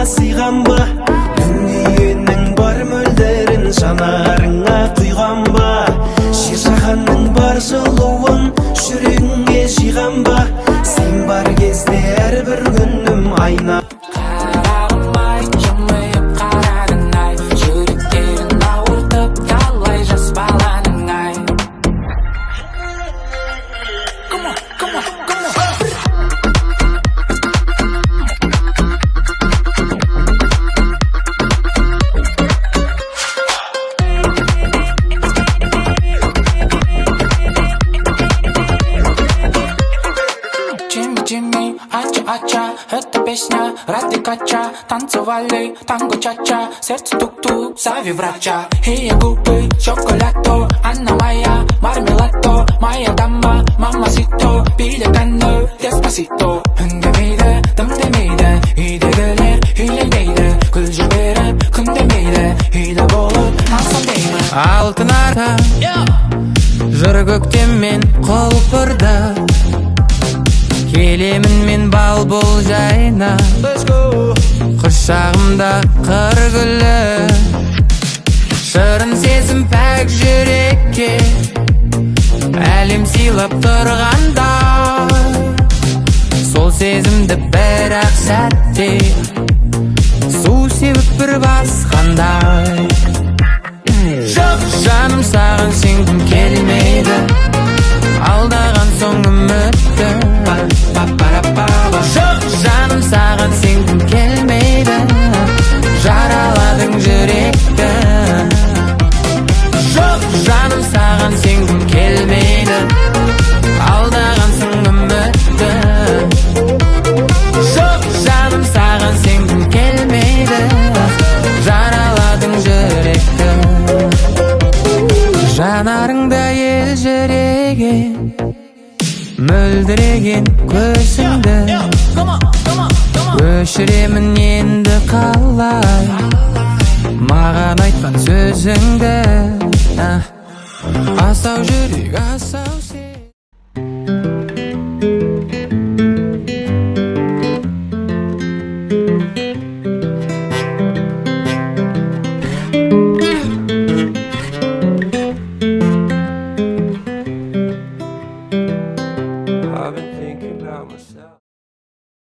сыйған ба? Дүниенің бар мөлдірін жанарыңа құйған ба? Жер жаһанның бар жылуын жүрегіңе жиған ба? Сен бар кезде әрбір күнім айна. Қарағым ай, жымиып қарадың ай, жүректерін ауыртып талай жас баланың ай. Come on, come on, come on. Джимми, Джимми, ача, ача, эта песня ради кача. Танцевали танго чача, сердце тук-тук, зови врача. Ее губы шоколадо, она моя мармеладо. Моя дама, мамасито, билет деспасито. Үндемейді, дым демейді, үйдегілер үйленбейді. Гүл жіберіп, күн демейді, үйлі болып алсам деймін. Алтын арта жыр көктеммен құлпырды. Келемін мен, бал бұл жайна. Құшағымда қыр гүлі. Шырын сезім пәк жүрекке әлем сыйлап тұрғанда, сол сезімді бір ақ сәтте су сеуіп бір басқандай. Жоқ, жаным, саған сенгім келмейді, алдаған соң үмітті. Жоқ, жаным, саған сенгім келмейді, жараладың жүректі. Жоқ, жаным, саған сенгім келмейді, алдағансың үмітті. Жоқ, жаным, саған сенгім келмейді, жараладың жүректі. Жанарыңда елжіреген, мөлдіреген көзіңді өшіремін енді қалай маған айтқан сөзіңді? Асау жүрек, асау.